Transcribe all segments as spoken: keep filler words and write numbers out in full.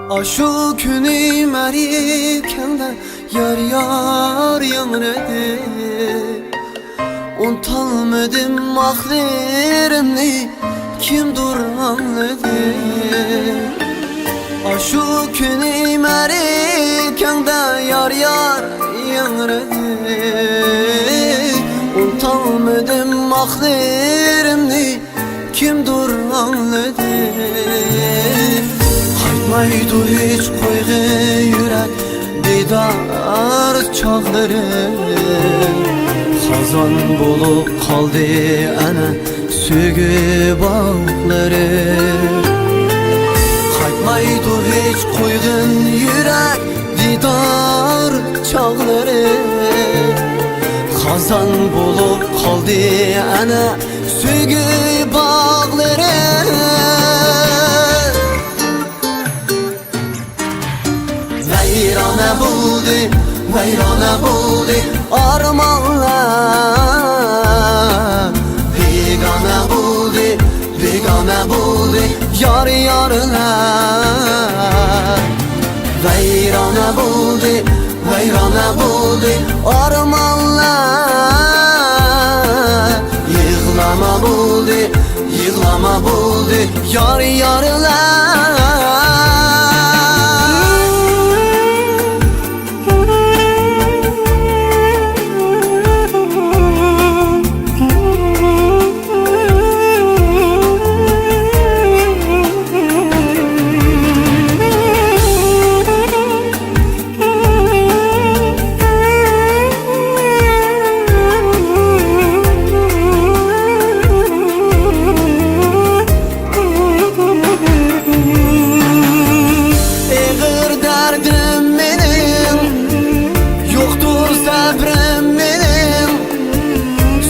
ئاشۇ كۈنى مەرىكەڭدە يار يار ياڭرىدى. ئۇنتالمىدىم ئاھلىرىمنى، كىمدۇر ئاڭلىدى. ئاشۇ كۈنى مەرىكەڭدە يار يار ياڭرىدى. ئۇنتالمىدىم ئاھلىرىمنى، كىمدۇر ئاڭلىدى. قايتمايدۇ ھېچ قويغىن يۈرەك دىدار چاغلىرى. خازان بولۇپ قالدى ئەنە سۆيگۈ باغلىرى. قايتمايدۇ ھېچ قويغىن يۈرەك دىدار چاغلىرى. خازان بولۇپ قالدى ئەنە سۆيگۈ باغلىرى. ۋەيرانە بولدى، ۋەيرانە بولدى ئارمانلار. بىگانە بولدى، بىگانە بولدى يار يارلار. ۋەيرانە بولدى، ۋەيرانە بولدى ئارمانلار. يىغلاما بولدى، يىغلاما بولدى يار يارلار. ئېغىر دەردىم مېنىڭ، يوقتۇر سەبرىم مېنىڭ.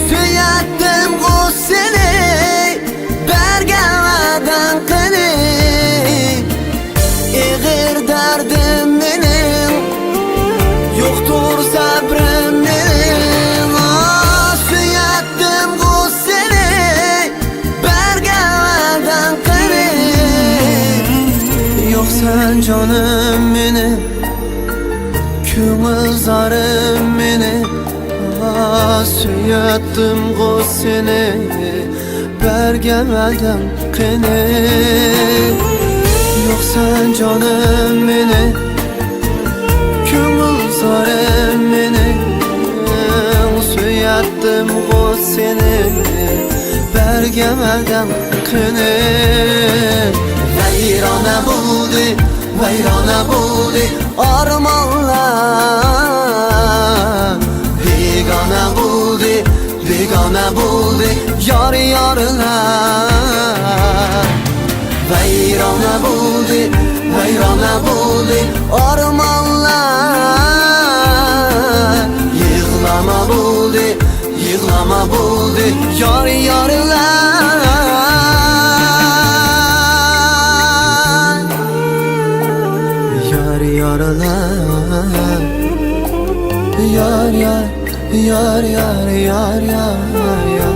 سۆيەتتىمغۇ سېنى، بەرگەن ۋەدەڭ قېنى؟ ئېغىر دەردىم مېنىڭ، يوقتۇر سەبرىم مېنىڭ. ئا، سۆيەتتىمغۇ سېنى، بەرگەن ۋەدەڭ قېنى؟ يوقسەن جانىم مېنى، كۆڭۈل زارىم مېنى، ئا، سۆيەتتىمغۇ سېنى، بەرگەن ۋەدەڭ قېنى؟ يوقسەن جانىم مېنى، كۆڭۈل زارىم مېنى، سۆيەتتىمغۇ سېنى، بەرگەن ۋەدەڭ قېنى؟ ۋەيرانە بولدى، ۋەيرانە بولدى ئارمانلار. بىگانە بولدى، بىگانە بولدى يار يارلار. ۋەيرانە بولدى، ۋەيرانە بولدى ئارمانلار. يىغلاما بولدى، يىغلاما بولدى يار يارلار. يار يارلار. يار يار، يار يار، يار يار،